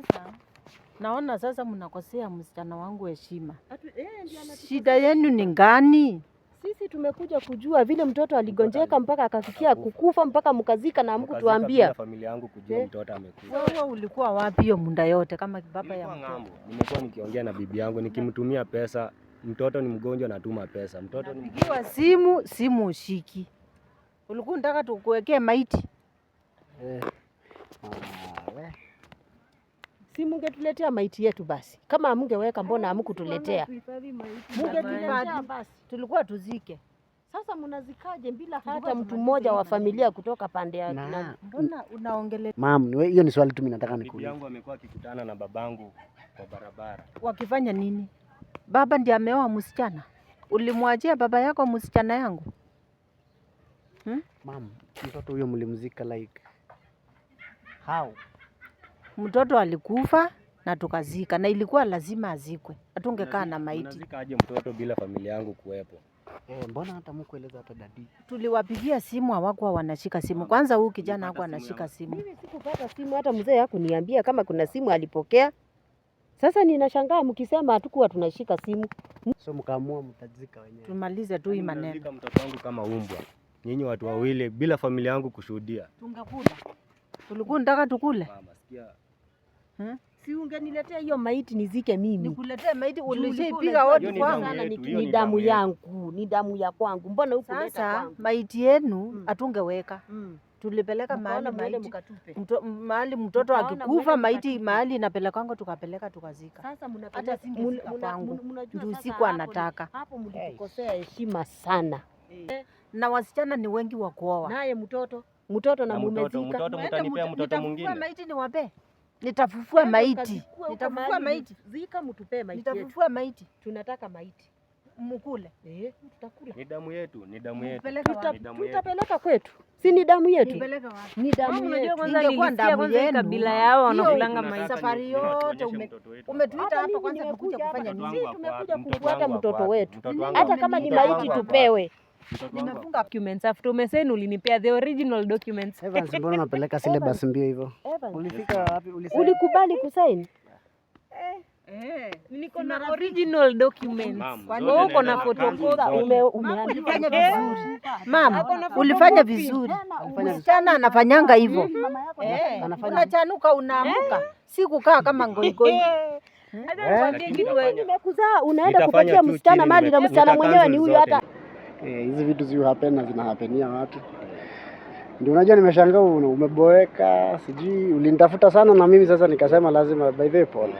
Sasa naona sasa mnakosea msichana wangu heshima. Shida yenu ni gani? Sisi tumekuja kujua vile mtoto aligonjeka mpaka akafikia kukufa mpaka mkazika na hamkutuambia. Bila familia yangu kujua mtoto amekufa. Wewe ulikuwa wapi hiyo muda yote kama baba ya Nilikuwa mtoto? ng'ambo. Nimekuwa nikiongea na bibi yangu nikimtumia pesa, mtoto ni mgonjwa natuma pesa. Mtoto ni Pigiwa simu, simu ushiki. Ulikuwa unataka tukuwekee maiti? Si mungetuletea maiti yetu basi. Kama hamngeweka mbona hamkutuletea? Mungetuletea basi. Tulikuwa tuzike. Sasa mnazikaje bila Tulikuwa hata mtu tumalize mmoja hii wa maneno. familia kutoka pande ya Na Mbona unaongelea mam, hiyo ni swali tu mimi nataka Bibi nikuulize. yangu amekuwa akikutana na babangu kwa barabara. wakifanya nini? Baba ndiye ameoa msichana. Ulimwachia baba yako msichana yangu? Mam, mtoto huyo mlimzika like how? Mtoto alikufa na tukazika, na ilikuwa lazima azikwe, hatungekaa na maiti. Unazika aje mtoto bila familia yangu kuwepo? Mbona hata mkueleza hata daddy? Tuliwapigia simu, hawakuwa wanashika simu. Kwanza huyu kijana hakuwa anashika simu. Mimi sikupata simu, hata mzee hakuniambia kama kuna simu alipokea. Sasa ninashangaa mkisema hatukuwa tunashika simu. So mkaamua mtazika wenyewe. Tumalize tu hii Yaani maneno. mnazika mtoto wangu kama umbwa. Nyinyi watu wawili bila familia yangu kushuhudia. Tungekula. Tulikuwa unataka tukule? Mama, sikia. Si ungeniletea hiyo maiti nizike mimi. Nikuletee maiti Juu ulikuwa ulishaipiga unajua hodi Hiyo ni kwangu. damu sana yetu, hiyo ni ni damu damu yetu. yangu, ni damu ya kwangu. Mbona hukuleta Sasa kwangu? maiti yenu hatungeweka. Tulipeleka Mkaona mahali mwende maiti mkatupe. mahali mtoto Mkaona akikufa mwende maiti mkatupe. mahali inapelekwanga tukapeleka tukazika. Sasa Hata mnapeleka singezika kwangu. mnajua Ndio sasa siku hapo anataka. Hapo mlitukosea heshima sana. Na wasichana ni wengi wa kuoa. Naye mtoto mtoto na Na mtoto, mumezika. mtoto Mwende mtanipea mtoto nitafufua mwingine. maiti niwape. Nitafufua Mwende maiti. mkazikue huko Nitafufua mahali maiti. Zika mtupee maiti yetu. Nitafufua maiti. Tunataka maiti. Mukule. Tutakula. Ni damu yetu, ni damu yetu. Mpeleke wapi? Ni damu yetu. Tutapeleka kwetu. Si ni damu yetu? Mpeleke wapi? Ni damu Unajua yetu. kwanza Ingekuwa nilisikia damu kwanza hii yenu. kabila yao Hiyo wanakulanga tunataka maiti. Safari ni- yote tuonyeshe mtoto wetu. umetuita Hata hapa mimi kwanza nimekuja tukuja hapa. kufanya Mtoto nini? wangu Sisi ako wapi? tumekuja Mtoto kufuata wangu ako mtoto wapi? wetu. Mtoto wangu Hata kama ni mtoto maiti wangu ako wapi? tupewe. Mtoto wangu ako Nimefunga Documents after umesign ulinipea the original documents. Evans, mbona unapeleka syllabus mbio hivyo? Evans, Ulifika wapi? Ulisaini? ulikubali kusaini? Niko na original documents. Ma'am, Wewe zote uko na naenda cancel photocopy. zote. Umeandika Ulifanya vizuri. Mama, Ako na ulifanya photocopy. vizuri. Alifanya Msichana anafanyanga hivyo. Anafanya Unachanuka unaamuka. Si kukaa kama ngoigoi. Hata nikwambie Lakini kitu nitafanya- Nimekuzaa unaenda Nitafanya kupatia juu msichana chini, mali na msichana nita mwenyewe ni cancel huyu zote. hata Hizi vitu zi happen na zinahapenia watu. Ndio unajua nimeshangaa umeboeka, sijui ulinitafuta sana na mimi sasa nikasema lazima by the way pole.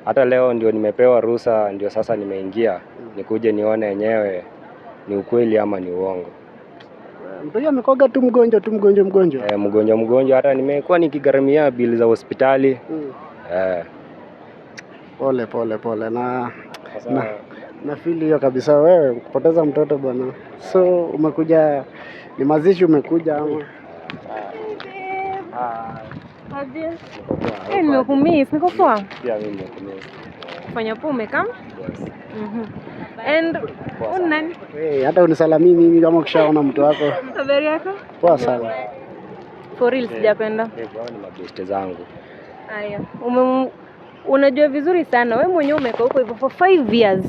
Hata leo ndio nimepewa ruhusa, ndio sasa nimeingia nikuje nione yenyewe ni ukweli ama ni uongo. Mtu huyo amekoga tu mgonjwa tu mgonjwa mgonjwa. Mgonjwa mgonjwa, hata nimekuwa nikigharamia bili za hospitali. Pole pole pole na Sasa na feel hiyo kabisa wewe kupoteza mtoto bwana. So umekuja ni mazishi umekuja ama? Niko poa. Nimekumiss, niko poa. Pia mimi nimekumiss. Fanya poa umekam. Yes. And Poa huyu sana. nani? Hey, hata unisalamii mimi kama ukishaona mtu wako. Habari yako? Poa sana. For real sijapenda. Babe, hao ni mabeste zangu. Aya, unajua vizuri sana we mwenyewe umekaa huko hivyo for 5 years.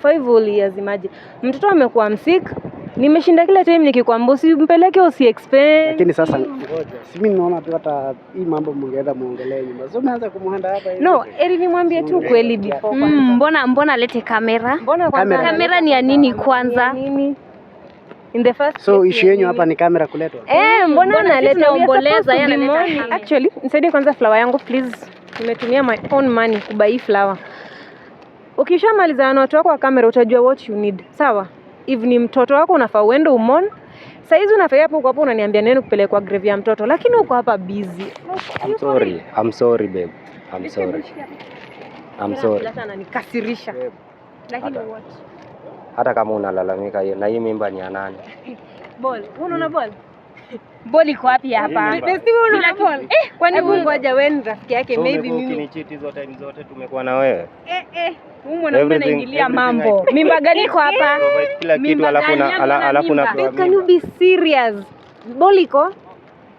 5 whole years imagine. Mtoto amekuwa msick. Nimeshinda kila time nikikwambia usimpeleke usi expense. Lakini sasa ngoja, si mimi naona tu hata hii mambo mungeenda muongelee nyuma. So umeanza kumuhanda hapa hivi. No, eri nimwambie tu kweli before kwanza. Mbona alete kamera? Mbona kwanza Kamera. Kamera ni ya nini kwanza? Nini? In the first So place issue ni yenyu ya hapa nini? ni kamera kuletwa. Mbona Mbona sisi analeta? We are tunaomboleza, supposed to yeye be analeta mourning. kamera. Actually, nisaidie kwanza flower yangu please. Nimetumia my own money kubuy flower. Ukishamaliza na watu wako wa kamera utajua what you need. Sawa? If ni mtoto wako unafaa uende umon. Saizi unafaa hapo uko hapo unaniambia nini kupelekwa grave ya mtoto, lakini uko hapa busy. I'm sorry. I'm sorry babe. I'm sorry. I'm sorry. Hata ananikasirisha. Babe, Lakini Hata- what? Hata kama unalalamika hiyo na hii mimba ni ya nani? Ball. Unaona ball? Ball iko wapi hapa? Mimba. Besti wewe unaona ball? Kwani hebu ngoja wewe ni rafiki yake So maybe umekuwa mimi. ukinicheat hizo time zote tumekuwa na wewe. Huyu mwanaume Everything- anaingilia everything mambo. Mimba gani iko hapa? Provide kila kitu Mimba alafu gani? na alafu Mimba. unapewa Babe, can you mimba. be serious? Ball iko?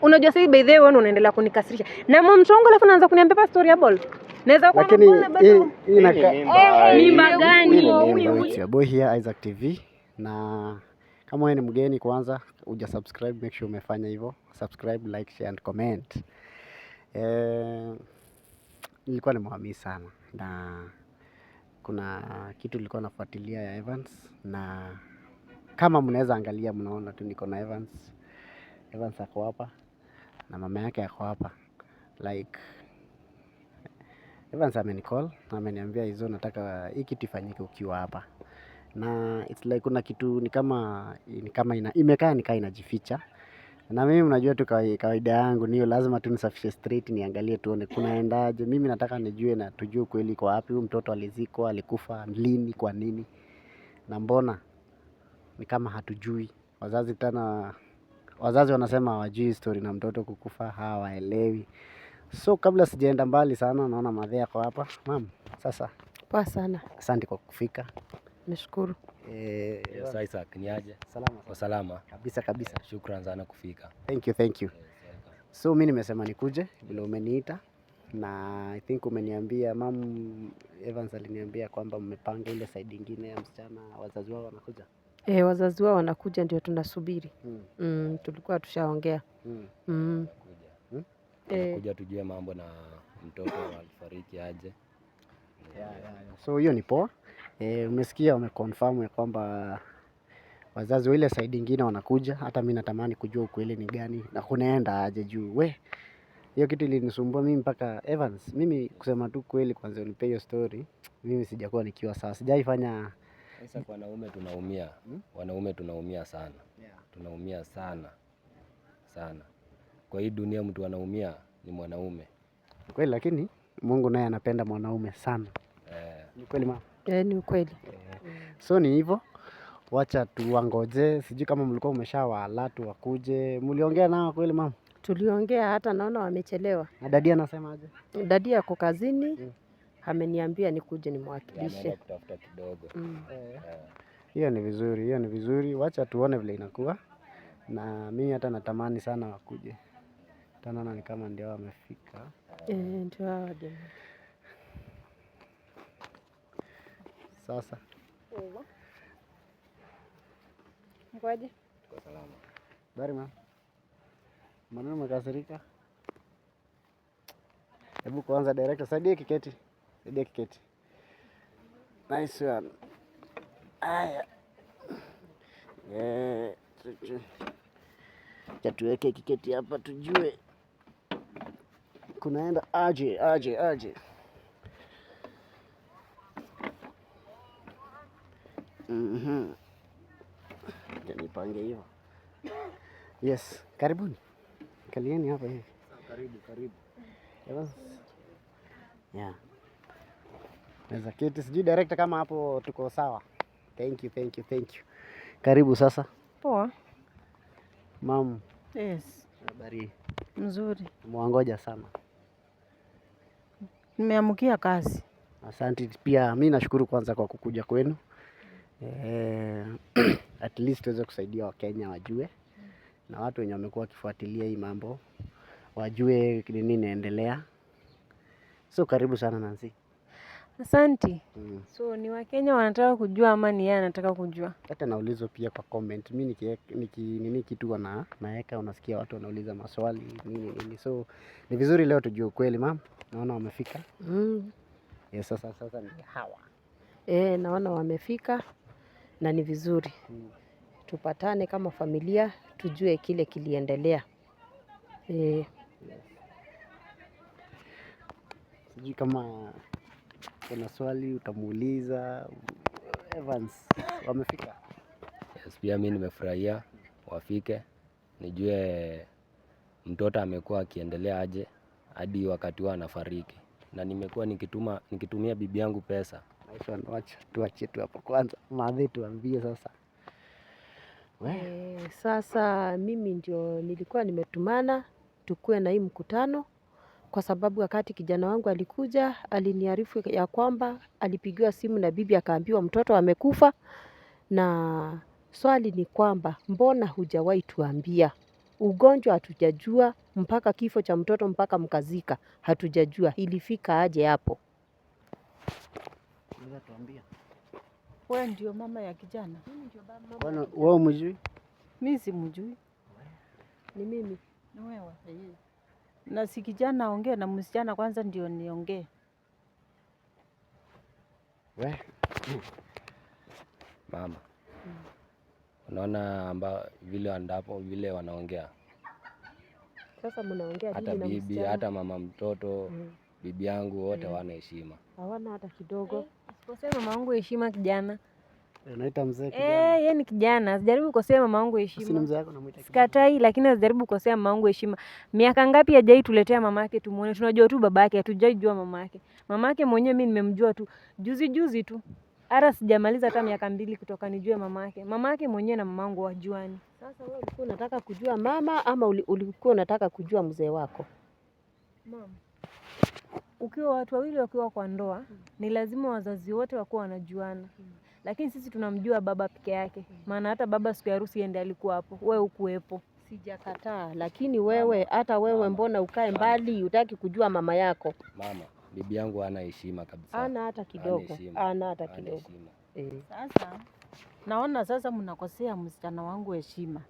Unajua sasa by the way wewe unaendelea kunikasirisha. Na mtu wangu alafu naanza kuniambia pa story ya ball. Naweza kuwa na Lakini ball na hii bado. hii inakaa Mimba gani? Hii ni mimba. It's your boy here Isaac TV, na kama wewe ni mgeni kwanza uja subscribe, make sure umefanya hivyo, subscribe, like, share and comment. Nilikuwa nimewamiss sana na kuna kitu nilikuwa nafuatilia ya Evans, na kama mnaweza angalia, mnaona tu niko na Evans. Evans ako hapa na mama yake ako hapa. Like Evans amenicall na ameniambia hizo, nataka hii kitu ifanyike ukiwa hapa, na it's like kuna kitu ni kama imekaa nikaa inajificha, na mimi mnajua tu kawaida yangu niyo lazima tu nisafishe straight, niangalie tuone kunaendaje. Mimi nataka nijue na tujue kweli iko wapi, huyu mtoto alizikwa, alikufa lini, kwa nini na mbona ni kama hatujui. Wazazi tena, wazazi wanasema hawajui story na mtoto kukufa, hawaelewi. So kabla sijaenda mbali sana, naona madhe ako hapa. Mam, sasa Poa sana, asante kwa kufika. nashukuru. Yes, Isaac, ni aje? Salama Kwa salama. kabisa kabisa. Shukran sana kufika. Thank you, thank you. So mi nimesema nikuje vile umeniita na I think umeniambia, mam Evans aliniambia kwamba mmepanga ile side ingine ya msichana, wazazi wao wanakuja. E, wazazi wao wanakuja, ndio tunasubiri. Tulikuwa tushaongea. Kuja. E, Kuja tujue mambo na mtoto alifariki aje. Yeah. So hiyo ni poa. Umesikia wameconfirm ya kwamba wazazi wa ile side ingine wanakuja. Hata mi natamani kujua ukweli ni gani na kunaenda aje juu we hiyo kitu ilinisumbua mimi mpaka Evans. Mimi kusema tu kweli, kwanza unipe hiyo story, mimi sijakuwa nikiwa sawa, sijaifanya. Sasa kwa wanaume tunaumia, wanaume tunaumia sana, tunaumia sana sana. Kwa hii dunia mtu anaumia ni mwanaume. Kweli, lakini Mungu naye anapenda mwanaume sana. Ni kweli mama? E, ni ukweli. So ni hivyo, wacha tuwangoje. Sijui kama mlikuwa umeshawaalert wakuje, mliongea nao kweli mama? Tuliongea, hata naona wamechelewa. Na daddy anasemaje? Daddy ako kazini, ameniambia nikuje Ameenda nimwakilishe. kutafuta kidogo. Hiyo ni vizuri, hiyo ni vizuri. Wacha tuone vile inakuwa, na mimi hata natamani sana wakuje. Hata naona ni kama ndio wamefika. E, ndio hawa jamaa. Sasa Mkoaje? bari mama, mbona umekasirika? Hebu kwanza director, saidia kiketi, saidia kiketi. Nice one. Aya. Cha tuweke kiketi hapa tujue kunaenda aje aje aje. Acha nipange hivyo. Yes, karibuni. Kalieni hapa hivi. Karibu, karibu. Evans. Yeah. Naweza keti, sijui director kama hapo tuko sawa. Thank you, thank you, thank you. Karibu sasa. Poa. Mam, Yes, habari? mzuri. Mwangoja sana. Nimeamkia kazi. Asante pia, mi nashukuru kwanza kwa kukuja kwenu. At least tuweze kusaidia Wakenya wajue na watu wenye wamekuwa wakifuatilia hii mambo wajue ni nini inaendelea. So karibu sana Nancy. Asante. Mm. So ni Wakenya wanataka kujua ama ni yeye anataka kujua? Hata naulizwa pia kwa comment. Mi niki nini kitu naeka, unasikia watu wanauliza maswali nini nini, so ni vizuri leo tujue ukweli. Mam, naona wamefika. Yes, sasa ni hawa. E, naona wamefika na ni vizuri tupatane kama familia tujue kile kiliendelea. E, Sijui kama kuna swali utamuuliza Evans, wamefika. Yes, pia mi nimefurahia wafike, nijue mtoto amekuwa akiendelea aje hadi wakati huo anafariki, na nimekuwa nikitumia bibi yangu pesa. Nice one. Wacha tuachie tu hapo kwanza, madhe tuambie sasa. We, e, sasa mimi ndio nilikuwa nimetumana tukuwe na hii mkutano kwa sababu wakati kijana wangu alikuja aliniarifu ya kwamba alipigiwa simu na bibi akaambiwa mtoto amekufa, na swali ni kwamba mbona hujawahi tuambia? Ugonjwa hatujajua, mpaka kifo cha mtoto mpaka mkazika hatujajua ilifika aje hapo. Unaweza tuambia? Wewe ndio mama ya kijana? Kwani wewe umjui? Mi simjui. Ni mimi. Ni wewe? Na si kijana aongee na msichana kwanza ndio niongee. We, Mama, unaona amba vile andapo vile wanaongea, Sasa mnaongea hata nini na bibi msichana? hata mama mtoto bibi yangu wote wana heshima. Hawana hata kidogo. Usikosee mama wangu heshima kijana. Unaita mzee kijana? Eh, yeye ni kijana. Asijaribu kukosea mama wangu Si ni heshima. mzee wako unamuita kijana? Sikatai, lakini asijaribu kukosea mama wangu heshima. Miaka ngapi hajai tuletea mama yake tumuone? Tunajua tu baba yake, hatujai jua mama yake. Mama yake mwenyewe mimi nimemjua tu juzi juzi tu. Hata sijamaliza hata miaka 2 kutoka nijue mama yake. Mama yake mwenyewe na mama wangu wajuani. Sasa wewe ulikuwa unataka kujua mama ama ulikuwa unataka kujua mzee wako? Mama, ukiwa watu wawili wakiwa kwa ndoa, ni lazima wazazi wote wakuwa wanajuana. Lakini sisi tunamjua baba peke yake, maana hata baba siku ya harusi yeye ndiye alikuwa hapo, wewe hukuwepo. Sijakataa, lakini wewe hata wewe mama, mbona ukae mama. mbali, hutaki kujua mama yako? Mama, bibi yangu hana heshima kabisa. Ana hata Hana kidogo, heshima. ana hata Hana kidogo. heshima. Eh. Sasa naona sasa mnakosea msichana wangu heshima.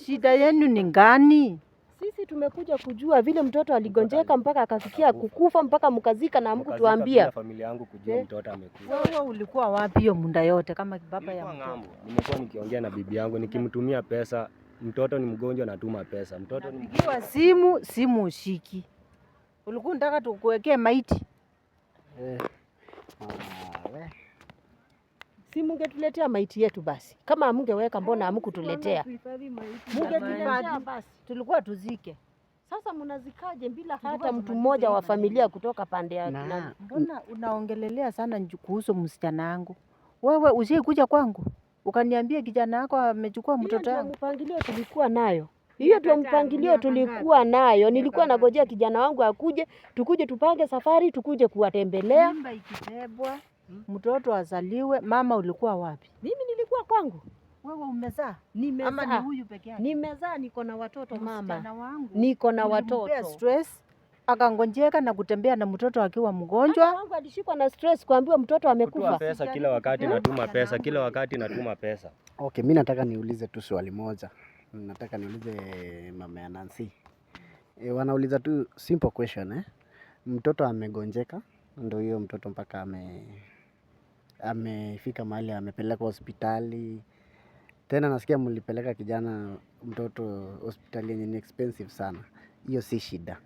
Shida yenu ni gani? Sisi tumekuja kujua vile mtoto aligonjeka mpaka akafikia akakufa. kukufa mpaka mkazika na Mkazika hamkutuambia. bila familia yangu kujua Eh. mtoto amekufa. Wewe ulikuwa wapi hiyo muda yote kama baba ya Nilikuwa mtoto? ng'ambo, nimekuwa nikiongea na bibi yangu nikimtumia pesa. Mtoto ni mgonjwa, natuma pesa. Mtoto ni Napigiwa simu, simu ushiki. Ulikuwa unataka tukuwekee maiti? Eh. Ah, we. Si mungetuletea maiti yetu basi. Kama hamngeweka mbona hamkutuletea? Mungetuletea basi. Tulikuwa tuzike. Sasa mnazikaje bila Tulikuwa hata mtu tumalize mmoja hii wa maneno. familia kutoka pande ya Na Mbona unaongelelea sana kuhusu msichana wangu? Wewe ushaikuja kwangu ukaniambia kijana wako amechukua Hiyo mtoto ndio wangu. mpangilio tulikuwa nayo. Hiyo ndio Miaka tano, mpangilio miaka tulikuwa nayo. Nilikuwa Miaka nagojea kijana wangu akuje, tukuje tupange safari, tukuje kuwatembelea. Mimba ikibebwa, mtoto azaliwe, mama ulikuwa wapi? Mimi nilikuwa kwangu. Wewe umezaa ama ni Nimezaa. huyu peke yake? Nimezaa, niko na watoto mama. Msichana wangu Niko na ulimpea watoto. stress akangonjeka na kutembea na mtoto akiwa Hata mgonjwa. wangu alishikwa na stress kuambiwa mtoto Kutoa amekufa. pesa kila wakati, natuma pesa kila wakati, natuma pesa. Okay, mi nataka niulize tu swali moja. Nataka niulize mama ya Nancy. Wanauliza tu simple question eh. Mtoto amegonjeka, ndio hiyo mtoto mpaka amefika mahali amepelekwa hospitali. Tena nasikia mlipeleka kijana mtoto hospitali yenye ni expensive sana. Hiyo si shida.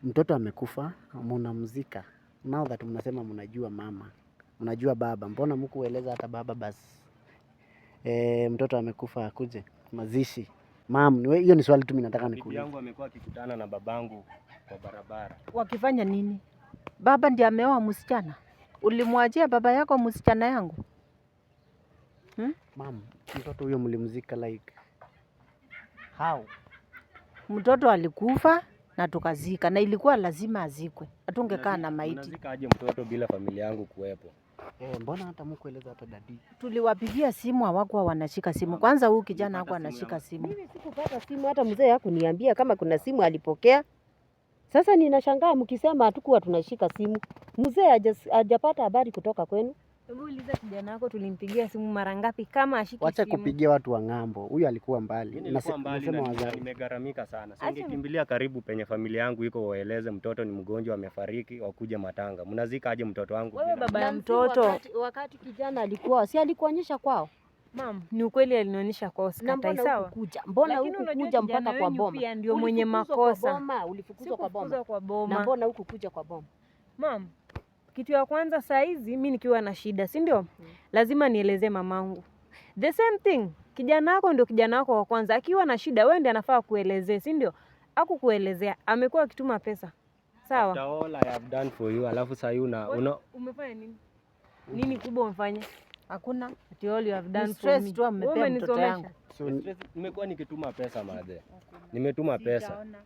Mtoto amekufa, mnamzika. Now that mnasema mnajua mama, mnajua baba, mbona mkueleza hata baba basi? Mtoto amekufa akuje mazishi. Mam, hiyo ni swali tu mimi nataka Bibi nikuulize. yangu amekuwa akikutana na babangu kwa barabara. Wakifanya nini? Baba ndiye ameoa msichana. Ulimwachia baba yako msichana yangu? Mam, mtoto huyo mlimzika like how? Mtoto alikufa na tukazika, na ilikuwa lazima azikwe, hatungekaa na maiti. Mnazika aje mtoto bila familia yangu kuwepo? Mbona hata mkueleza hata dadi? Tuliwapigia simu, hawakuwa wanashika simu. Kwanza huyu kijana hakuwa anashika simu. Mimi sikupata simu, hata mzee hakuniambia kama kuna simu alipokea. Sasa ninashangaa mkisema hatukuwa tunashika simu. Mzee hajapata habari kutoka kwenu. Hebu uliza kijana wako tulimpigia simu mara ngapi kama ashiki Wacha simu. kupigia watu wa ng'ambo. Huyu alikuwa mbali. Mimi nilikuwa mbali Nasema na wazazi. nimegharamika sana. Acha Singekimbilia karibu penye familia yangu iko, waeleze mtoto ni mgonjwa amefariki, wakuje matanga. Mnazika aje mtoto wangu Wewe bila baba ya Nancy, mtoto. wakati kijana alikuwa, si alikuonyesha kwao? Mam, ni ukweli alinionyesha kwao, Na sikatai mbona sawa. hukukuja? Mbona Lakini unajua hukukuja kijana mpaka kwa wenyu boma? pia ndio mwenye Ulifukuzwa kwa makosa. boma, ulifukuzwa kwa boma. Sikufukuzwa kwa Na boma. mbona hukukuja kwa boma? Mam, kitu ya kwanza saa hizi mi nikiwa na shida, si ndio? Lazima nielezee mamangu. The same thing, kijana wako ndio kijana wako wa kwanza. Akiwa na shida wewe ndiye anafaa kuelezee, si ndio? Hakukuelezea, amekuwa akituma pesa. Sawa. After all I have done for you, alafu sasa una Umefanya nini? Nini kubwa umefanya? Hakuna Ati all you have ni done for stress me. tu Wewe amepea mtoto umenisomesha. yangu. So, nimekuwa nikituma pesa madhe. Nimetuma pesa. Sijaona.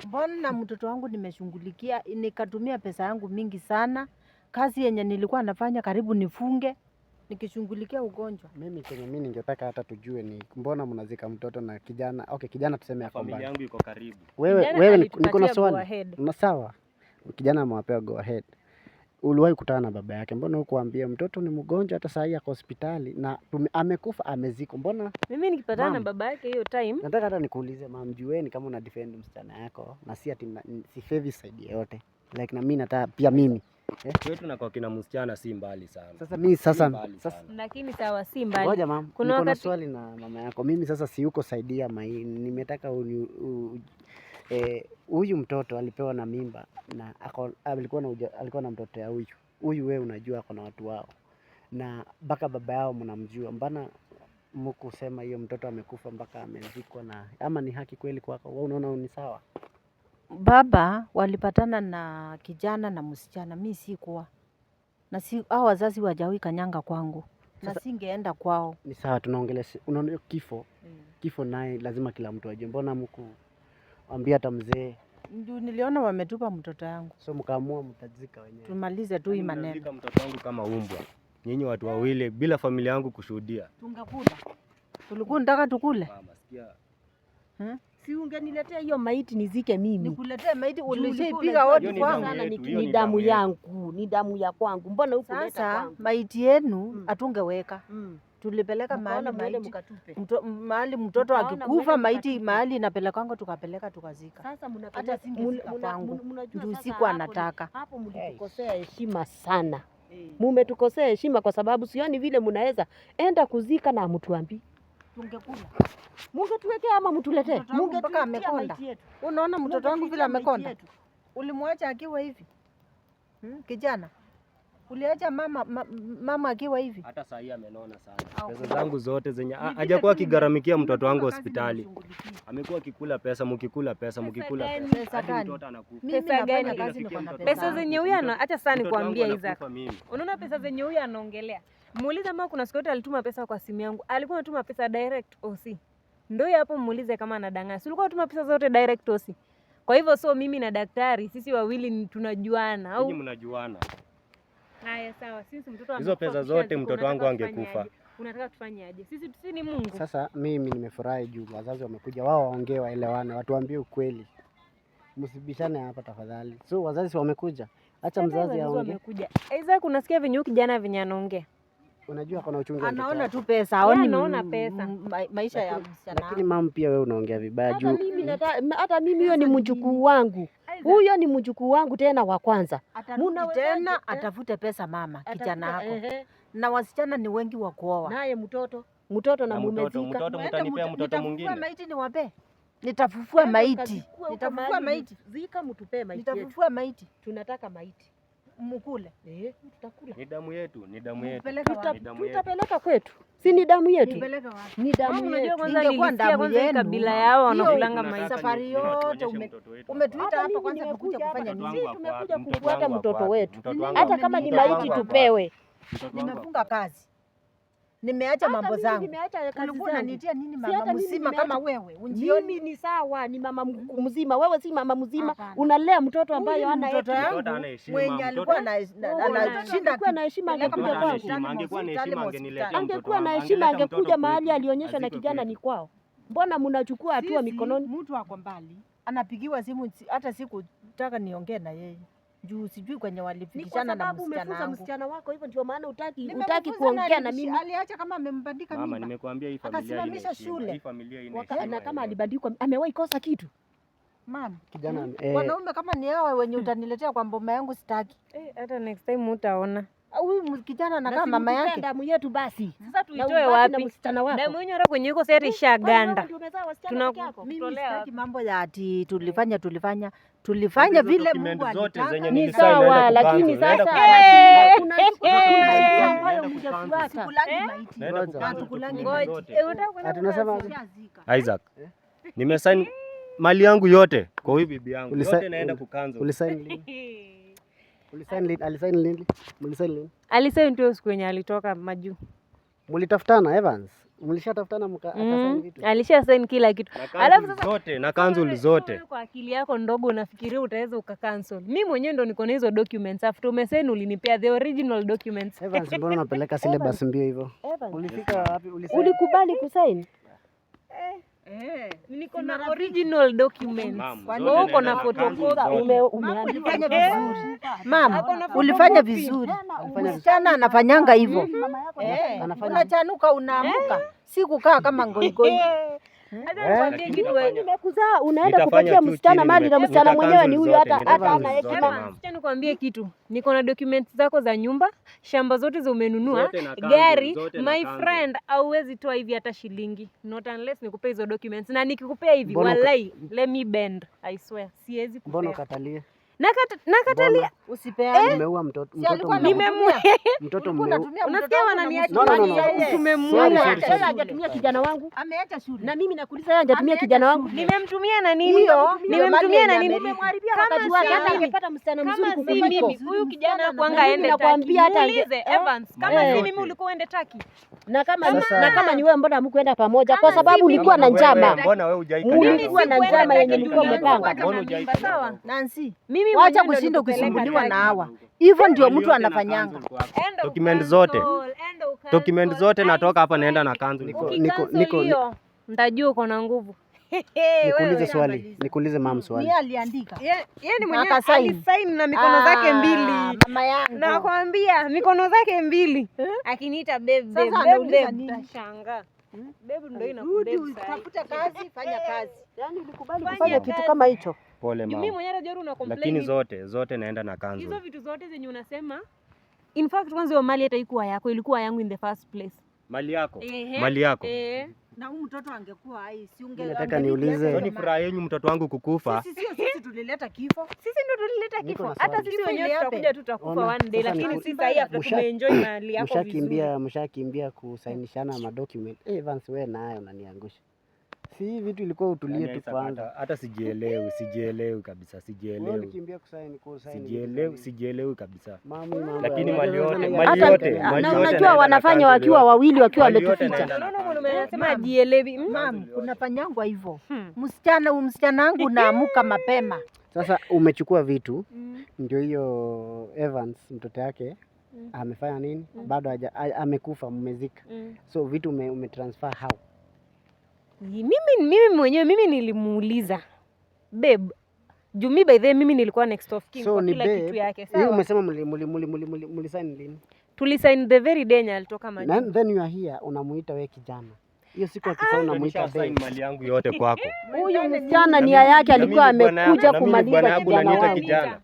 Mbona mtoto wangu nimeshughulikia, nikatumia pesa yangu mingi sana, kazi yenye nilikuwa nafanya karibu nifunge. Nikishughulikia ugonjwa. Mimi kenye mimi ningetaka hata tujue ni mbona mnazika mtoto na kijana. Okay, kijana tuseme ako Familia mbali. yangu iko karibu. Wewe Kijana wewe niko na alitupatia go swali. ahead. Na sawa. Kijana amewapea go ahead. Uliwahi kutana na baba yake, mbona hukuambia mtoto ni mgonjwa, hata saa hii ako hospitali na amekufa amezikwa? Mbona Mimi nikipatana na Ma'am. baba yake hiyo time, nataka hata nikuulize ma'am, jueni kama una defend msichana yako na si ati si favor side yoyote, like na mimi nataka pia mimi. Kwetu na kwa kina msichana si mbali sana. Sasa mimi Si sasa mbali sasa sana. lakini sawa, si mbali. Ngoja ma'am, Kuna niko na swali na mama yako. Mimi sasa si yuko saidia mai, nimetaka huyu mtoto alipewa na mimba na alikuwa na mtoto ya huyu huyu, wewe unajua ako na watu wao na mpaka baba yao mnamjua, mbona mkusema hiyo mtoto amekufa mpaka amezikwa? Na ama ni haki kweli kwako? Wewe unaona ni sawa? Baba walipatana na kijana na msichana, mi sikuwa na si, hao wazazi wajawahi kanyanga kwangu na Sasa- singeenda kwao. Ni sawa, tunaongelea unaona hiyo kifo, kifo naye lazima kila mtu ajue. Mbona mku ambia hata mzee? Ndio niliona wametupa mtoto yangu, So mkaamua mtazika wenyewe. tumalize tu hii Yaani maneno. mnazika mtoto wangu kama umbwa. Nyinyi watu wawili bila familia yangu kushuhudia. Tungekula, tulikuwa nataka tukule. Mama, sikia. Si ungeniletea hiyo maiti nizike mimi. Nikuletee maiti Juu ulikuwa ulishaipiga unajua watu Hiyo ni kwangu. damu sana yetu, hiyo ni ni damu damu yetu. yangu, ni damu ya kwangu. Mbona hukuleta Sasa kwangu? maiti yenu hatungeweka, tulipeleka Mkaona mahali mwende maiti mkatupe. mahali mtoto Mkaona akikufa mwende maiti mkatupe. mahali inapelekwanga, tukapeleka tukazika. Sasa Hata mnapeleka singezika kwangu mnajua juu sasa sikuwa hapo nataka. hapo mlitukosea heshima sana. Mumetukosea heshima kwa sababu sioni vile mnaweza enda kuzika na mtuambii. Tungekula. Mungetuwekea ama mtuletee. Mtoto wangu mpaka Mungetuletea amekonda. maiti yetu. Unaona mtoto wangu vile Mungetuletea maiti amekonda? yetu. Ulimwacha akiwa hivi Kijana uliacha mama, mama akiwa hivi. Hata saa hii amenona sana. Au- Pesa zangu zote zenye Ni vile hajakuwa tu akigharamikia mtoto wangu nimefutwa kazi hospitali. nimshughulikie. Amekuwa akikula pesa, mkikula pesa, mkikula gani? pesa. Pesa Hadi gani? mtoto anakufa. Mimi Pesa nafanya gani? kazi niko na Mtoto pesa. Pesa wangu- zenye huyu ana acha sasa Mtoto wangu nikwambie Isaac. anakufa mimi. Unaona pesa zenye huyu anaongelea. Muulize ama kuna siku yote alituma pesa kwa simu yangu. Alikuwa anatuma pesa direct OC. Ndio hiyo hapo muulize kama anadanganya. Si ulikuwa unatuma pesa zote direct OC. Kwa hivyo so mimi na daktari sisi wawili ni tunajuana Nyinyi au mnajuana. Haya sawa, sisi mtoto Hizo amekufa pesa zote ukishazikwa, mtoto wangu unataka tufanye angekufa. aje? Unataka tufanye aje? Sisi si ni Mungu. Sasa mimi nimefurahi juu wazazi wamekuja, wao waongee, waelewane, watuambie ukweli, msibishane hapa tafadhali. So wazazi wamekuja, acha Sasa mzazi wazazi aongee. wamekuja. Isaac, unasikia venye huyu kijana venye anaongea? Unajua kuna uchungu wa mtoto Anaona wako. tu pesa, haoni anaona pesa. maisha ya msichana. Lakini mam, pia wewe unaongea vibaya Hata juu mimi hata mimi huyo ni mjukuu wangu. Huyo ni mjukuu wangu tena wa kwanza. Atarudi Munawezaje, tena eh? atafute pesa mama, kijana Atafuta- yako. ehe. Na wasichana ni wengi wa kuoa. Naye mtoto mtoto na Na mtoto, mumezika. mtoto Mwende mtanipea mtoto nitafufua mwingine. maiti niwape. Nitafufua Enda maiti. ukazikue huko Nitafufua mahali maiti. Zika mtupee maiti yetu. Nitafufua maiti. Tunataka maiti. Mukule. Tutakula. Ni damu yetu, ni damu yetu. Mpeleke wapi? Ni damu yetu. Tutapeleka kwetu. Si ni damu yetu? Mpeleke wapi? Ni damu Mama, unajua yetu. kwanza Ingekuwa nilisikia damu kwanza hii yenu, kabila yao hiyo wanakulanga Tunataka maiti. Safari yote tuonyeshe mtoto wetu umetuita Hata hapa mimi kwanza tukuja nimekuja hapa. kufanya Mtoto nini? wangu Sisi ako wapi? tumekuja Mtoto kufuata wangu ako mtoto wapi? wetu. Mtoto wangu Hata ako kama ni wapi? Mtoto maiti wangu ako wapi? tupewe. Mtoto wangu ako Nimefunga wapi? kazi. Nimeacha Hata mambo mimi zangu. nimeacha kazi Ulikuwa zangu. unanitia nini Si mama hata mimi mzima nimeacha- kama wewe? Unjioni Mimi ni sawa, ni mama mzima. Wewe si mama mzima, Hapana. unalea mtoto ambaye Huyu hana mtoto hekima. Mtoto yangu hana heshima, mwenye mtoto- alikuwa anashinda Angekuwa na heshima akipeleka angekuja Mtoto hana kwangu. heshima, angekuwa na heshima angeniletea mtoto Angekuwa na wangu. heshima Angeleta mtoto angekuja mahali kwetu, alionyeshwa na azikwe kijana kwetu. ni kwao. Mbona mnachukua hatua Sisi, mikononi? Mtu ako mbali anapigiwa simu, hata sikutaka niongee na yeye juu sijui kwenye Ni kwa walifikishana na sababu msichana umefunza wangu. msichana wako hivyo, ndio maana hutaki Nimemfunza hutaki na kuongea na mimi. Aliacha kama amembandika Mama, mimba. nimekuambia hii familia haina Akasimamisha heshima. shule. Hii familia haina Waka, heshima na kama yoyote. alibandikwa amewahi kosa kitu. Mama, Kijana wanaume kama ni hawa wenye utaniletea kwa mboma yangu sitaki. Hata next time utaona. Huyu kijana Na anakaa si mama mtupee yake. damu yetu basi. Sasa Na tuitoe ubaki na wapi? msichana wako. Damu yenyewe hata kwenye iko seri Kwani wewe ishaganda. ndio umezaa wasichana peke yako? Mimi Tunakutolea sitaki wapi? mambo ya ati tulifanya tulifanya tulifanya Hizo vile document Mungu zote alitaka. zenye Ni nilisign naenda sawa, lakini kucancel, naenda sasa kucancel. kuna kuna sheria ambayo Naenda mngefuata. Sikulangi maiti. Naenda Ngoja. kucancel Hatukulangi document maiti. zote. Unataka kwenda Tunasema aje? Tushazika. Isaac, nimesign mali yangu yote kwa huyu bibi yangu. Yote naenda kucancel. Ulisign lini? Ulisign lini? Alisign lini? Mlisign lini? Alisema ndio siku yenye alitoka majuu. Mulitafutana Evans? Mlishatafutana akasign vitu? Alisha sign kila kitu. Na Alafu cancel sasa zote, na cancel zote. Wewe kwa akili yako ndogo unafikiria utaweza ukacancel. Mi mwenyewe ndo niko na hizo documents. After umesign ulinipea the original documents. Evans, mbona unapeleka syllabus mbio hivyo? Evans, Ulifika wapi? Ulisign? ulikubali kusign? Niko na original documents. Ma'am, Wewe zote uko na naenda na cancel photocopy. zote. Umeandika Ulifanya vizuri. vizuri. Mama, Ako na ulifanya photocopy. vizuri. Alifanya Msichana anafanyanga hivyo. Anafanya Unachanuka, unaamuka, si kukaa kama ngoigoi. Hata Eh? nikwambie Lakini kitu wewe. Nimekuzaa unaenda Nitafanya kupatia juu msichana chini, mali na msichana mwenyewe ni nita huyu cancel hata zote, hata nita ana cancel zote, hekima. ma'am. Acha nikwambie kitu. Niko na documents zako za nyumba, shamba zote za umenunua, Zote na cancel, gari, zote na my cancel. friend, hauwezi toa hivi hata shilingi. Not unless nikupe hizo documents. Na nikikupea hivi, Mbona wallahi, let me bend. I swear, siwezi Mbona kupea. ukatalie? Nakatalia. Mbona? Usipeane. Umeua mtoto, Si mtoto alikuwa mmeua. Mtoto Ulikuwa mmeua. unatumia mtoto Unasikia wako na wananiacha No, no, no, no. yeye. Tumemuua. Sorry, sorry, Yeye sorry. hajatumia kijana wangu. Ameacha shule. Na mimi nakuuliza yeye hajatumia kijana wangu. Nimemtumia na nini? Hiyo Nimemtumia na nini? Umemharibia Kama wakati wake, si hata mimi. angepata msichana Kama mzuri si kukuliko. mimi, huyu kijana Na kwanga mimi aende Turkey. nakwambia hata Muulize Evans, kama si Yote. mimi ulikuwa uende Turkey. Na kama ni wewe, mbona hamkuenda pamoja? Kwa Kama sababu si mimi, ulikuwa na Wewe, njama. Mbona wewe hujai Mulikuwa na Mimi njama sikuenda yenye Turkey, mlikuwa tulianza mmepanga. kwanza Mbona na hujai mimba, sawa? Nancy, Mimi wacha mwenyewe ndo kushinda nilikupeleka ukisumbuliwa na Turkey. hawa. Hivyo ndio Mali mtu yote na anafanyanga. cancel kwako. Enda Document ucancel, zote. enda ucancel. Document zote I natoka hapa naenda na swear. cancel. Ukicancel hiyo, ntajua uko na nguvu. Nikuulize Wewe. swali, nikuulize mam swali. Ni aliandika. Ye ni mwenyewe Akasign. alisign na mikono zake mbili. Mama yangu. Nakwambia mikono zake mbili. Akiniita babe babe Sasa babe anauliza babe nini? utashangaa. Babe ndio Rudi inakubebe sahi. utafute kazi, fanya kazi. Yaani ulikubali Fanya kufanya kitu kazi. kama hicho? Pole Juu mimi mama. mwenyewe najua una complain Lakini zote zote naenda na hizo cancel. vitu zote zenye unasema. In fact kwanza hiyo mali hata ikuwa yako, ilikuwa yangu in the first place. Mali yako. Ehe. Mali yako. Eh. Na huyu mtoto angekuwa hai, si unge Mimi nataka angerudi niulize- hata So ni hiyo furaha yenyu mtoto wangu kukufa. Sisi sio sisi tulileta kifo. Sisi ndo tulileta Niko kifo. na Hata swali. sisi Kifo wenyewe iliape. tutakuja tutakufa Ona, one day, sasa lakini niku- si sahi after tumeenjoy mali yako vizuri. Mshakimbia kusainishana madocument. Eh, Evans wewe nayo unaniangusha. Si hii vitu ilikuwa utulie Yaani tu kwanza. hata sijielewi, sijielewi kabisa, Wewe sijielewi. ulikimbia kusaini vitu za Sijielewi, nini? sijielewi kabisa. Mami, mambo Lakini ya mali yote, mali Hata yote, mali na yote unajua naenda na wanafanya cancel wakiwa yote. wawili wakiwa Mali yote wametuficha. naenda na Unaona mwanaume cancel. anasema ajielewi. Mam, kunafanyangwa hivyo. Hmm. Msichana huyu msichana wangu unaamuka mapema. Sasa umechukua vitu ndio hiyo Evans mtoto yake amefanya nini? Bado haja amekufa, mmezika. So vitu umetransfer how? Mimi mwenyewe mimi nilimuuliza babe, juu mi by the way mimi nilikuwa next of kin So kwa ni kila kitu babe, yake hii sawa. umesema mli sign lini? Tulisign the very day yenye alitoka majuu. Then you are here unamuita we kijana. Hiyo siku akisaini unamuita Nisha sign babe. mali yangu yote kwako. Huyu msichana nia yake Na mimi alikuwa ni bwana amekuja yako, na mimi ni bwana kumaliza yangu kijana unaniita wangu. kijana.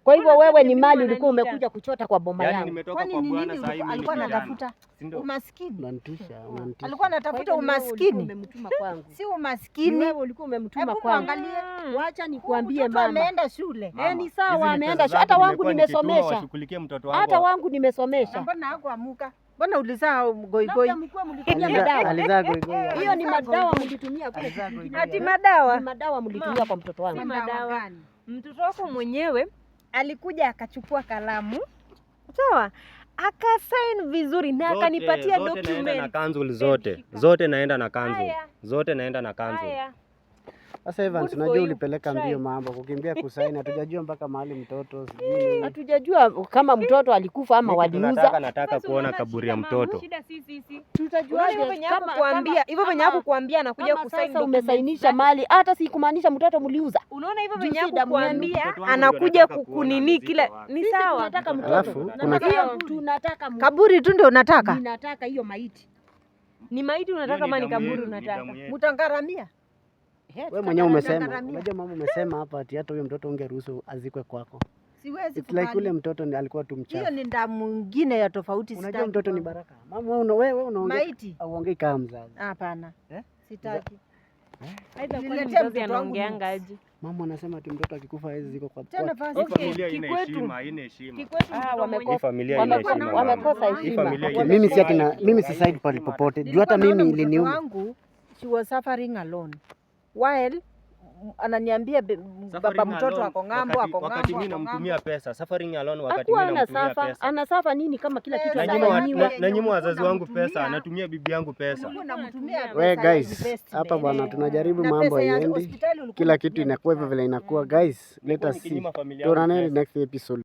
Kwa hivyo wewe ni mali Mbona ulikuwa unaniita? umekuja kuchota kwa boma Yaani yangu. nimetoka Kwani kwa ni bwana nini sasa hivi alikuwa ni kijana. anatafuta? Si ndio? Umaskini. Unanitisha, unanitisha. Alikuwa Kwa anatafuta hivyo ni wewe ulikuwa umaskini. umemtuma kwangu. Si Ni umaskini. wewe ulikuwa umemtuma Hebu kwangu. muangalie. Wacha Huyu nikuambie mtoto mama. ameenda shule. Mama, Eh, ni hizi sawa ni ameenda pesa shule. Hata zangu wangu nimekuwa nikituma nimesomesha. washughulikie mtoto wangu. Hata wangu Na nimesomesha. mbona hakuamuka? Mbona ulizaa goigoi? Labda mlikuwa mlitumia Alizaa madawa. alizaa goigoi. Hiyo ni Alizaa madawa goigoi. mlitumia kule Alizaa kijijini. goigoi. Ati madawa. Ni madawa mlitumia kwa mtoto wangu. Si madawa. gani? Mtoto wako mwenyewe alikuja akachukua kalamu, sawa, akasign vizuri na Zote, akanipatia zote naenda na document. cancel zote. Shika. Zote naenda na cancel. Haya. Zote naenda na cancel. Haya. Sasa Evans, Good for unajua you. ulipeleka Try. mbio mambo, kukimbia kusaini, hatujajua mpaka mahali mtoto sijui nini. Hatujajua kama mtoto alikufa ama Mimi kitu waliuza. nataka Sasa kuona unaona kaburi ya shida, mtoto. Shida si sisi. Tutajuaje Hivyo venye kama hakukuambia, hivyo venye hakukuambia anakuja kama kusign sasa documents umesainisha zake. mali, hata si kumaanisha mtoto mliuza. Unaona hivyo Juu venye si damu yenu. hakukuambia Mtoto wangu ndio anakuja nataka kuona kukunini amezikwa kila wapi. ni Sisi sawa. tunataka mtoto. Alafu kuna Hiyo tunataka mtoto. Kaburi tu ndio unataka? Ninataka hiyo maiti. Ni maiti unataka Hiyo ama ni damu kaburi yetu, ni unataka? damu yetu. Mtangaramia. Wewe mwenyewe umesema, Tutagharamia. unajua mama umesema hapa ati hata huyo mtoto ungeruhusu azikwe kwako. Siwezi It's like ule kubali. mtoto ni alikuwa tu Hiyo mchafu. ni damu nyingine ya tofauti. Unajua Sitaki mtoto ni kwangu. baraka. Mama wewe wewe unaongea Maiti? auongei kama mzazi. Hapana. Eh? Sitaki. Aidha kwani Niletee mzazi mtoto wangu anaongeanga nudes. aje? Mama anasema ati mtoto akikufa hawezi zikwa kwa Tena kwake. fast. Hii Okay, familia haina kikwetu. heshima, haina heshima. Kikwetu Ah, mtoto wamekosa Hii familia haina heshima mama. wamekosa Hii heshima. familia haina Mimi si ati heshima. na mimi si side pale popote. Juu Nilikuwa hata naona mimi mtoto iliniuma. wangu she was suffering alone while Ananiambia baba mtoto ako ng'ambo, ako Wakati ng'ambo, mimi ako ng'ambo. namtumia pesa, suffering alone wakati Hakuwa mimi namtumia anasafa, pesa. anasafa nini kama kila kitu Na nyima anafanyiwa? na nyima wazazi wangu pesa, Unamtumia. natumia bibi yangu pesa. Ulikuwa unamtumia We pesa ya guys, investment. hapa bwana tunajaribu Na mambo pesa ya haiendi. hospitali ulikuwa Kila kitu unatumia inakuwa hivyo vile inakuwa guys. Let Nilikuwa us see. nikinyima familia yangu Tuonane pesa. next episode.